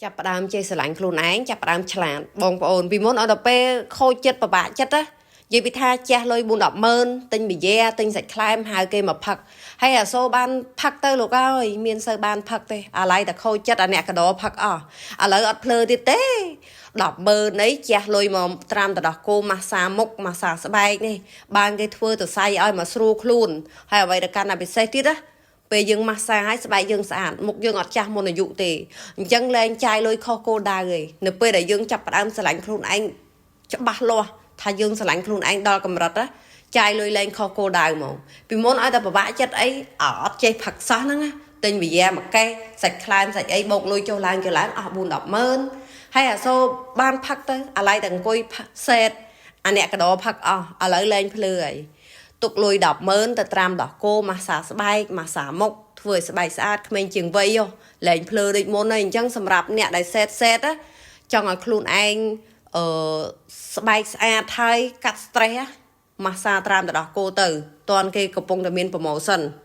ចាប់ផ្ដើមចេះស្រឡាញ់ខ្លួនឯងចាប់ផ្ដើមឆ្លាតបងប្អូនពីមុនអត់ដល់ពេលខូចចិត្តពិបាកចិត្តណានិយាយពីថាជះលុយ4 10ម៉ឺនទិញប៊ីយ៉ាទិញសាច់ខ្លែមហៅគេមកផឹកហើយអាសូបានផឹកទៅលោកអើយមានសូវបានផឹកទេអាឡ័យតែខូចចិត្តអាអ្នកកដោផឹកអស់ឥឡូវអត់ភ្លើទៀតទេ10ម៉ឺនអីជះលុយមកត្រាំតដោះគោម៉ាសាមុខម៉ាសាស្បែកនេះបានគេធ្វើទៅសៃឲ្យមកស្រួលខ្លួនហើយអ្វីដែលកាន់តែពិសេសទៀតណា ពេលយើងម៉ាស្សាឲ្យស្បែកយើងស្អាតមុខយើងអត់ចាស់មុនអាយុទេអញ្ចឹងលែងចាយលុយខុសគោលដៅឯងនៅពេលដែលយើងចាប់ផ្ដើមស្រឡាញ់ខ្លួនឯងច្បាស់លាស់ថាយើងស្រឡាញ់ខ្លួនឯងដល់កម្រិតណាចាយលុយលែងខុសគោលដៅហ្មងពីមុនឲ្យតែពិបាកចិត្តអីអត់ចេះផឹកសោះហ្នឹងណាទិញវិយាមួយកេះសាច់ខ្លែមសាច់អីបោកលុយចុះឡើងចុះឡើងអស់4 10ម៉ឺនហើយអាសូបានផឹកទៅអាឡ័យតែអង្គុយសេតអាអ្នកកដោផឹកអស់ឥឡូវលែងភ្លឺហើយ ទុកលុយ100000ទៅត្រាំដោះគោម៉ាសាស្បែកម៉ាសាមុខធ្វើឲ្យស្បែកស្អាតក្មេងជាងវ័យហ៎លែងភ្លើដូចមុនហើយអញ្ចឹងសម្រាប់អ្នកដែលសេតសេតណាចង់ឲ្យខ្លួនឯងអឺស្បែកស្អាតហើយកាត់ stress ម៉ាសាត្រាំទៅដោះគោទៅតន់គេកំពុងតែមាន promotion។